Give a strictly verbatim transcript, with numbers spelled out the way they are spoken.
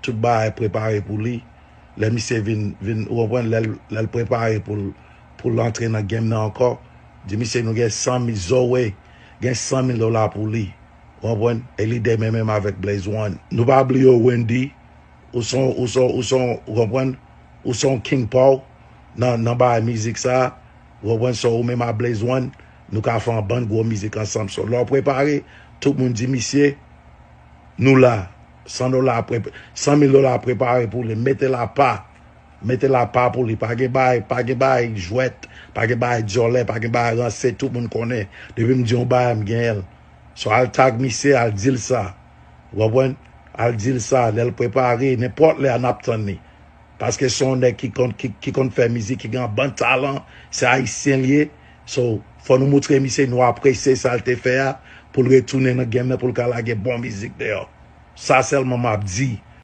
tout bagay prepare pou li. Lè misye vin, vin, ou konprann, lè l, lè l prepare pou l, pou l antre nan game nan ankò, di misye nou gen san mil, Zoe gen san mil dola pou li. Ou konprann? E li de men menm avèk Blaze One. Nou pa bliye w, Wendy, ou son, ou son, ou son, ou konprann? Ou son King Paw nan, nan bagay mizik sa. Ou konprann? So, ou menm a Blaze One, nou ka fè yon bann gwo mizik ansanm. So, lè w prepare, tout moun di misye, nou la. San dola, pre-, san mil dola prepare pou li. Mete l apa. Mete l apa pou li. Pa gen bagay, pa gen bagay jwèt, pa gen bagay dyòlè, pa gen bagay ranse, tout moun konnen. Depi m di yon bagay, m genyen l. So, al tag misye, al di l sa. Ou konprann? Al di l sa, lè l prepare, nenpòt lè a n ap tann li. Paske se yon nèg ki konn, ki, ki konn fè mizik, ki gen yon bann talan, se ayisyen l ye. So, fò nou moutre misye nou apresye sa l te fè a, pou l retounen nan game nan, pou l ka lage bon mizik deyò. Sa sèlman m ap di.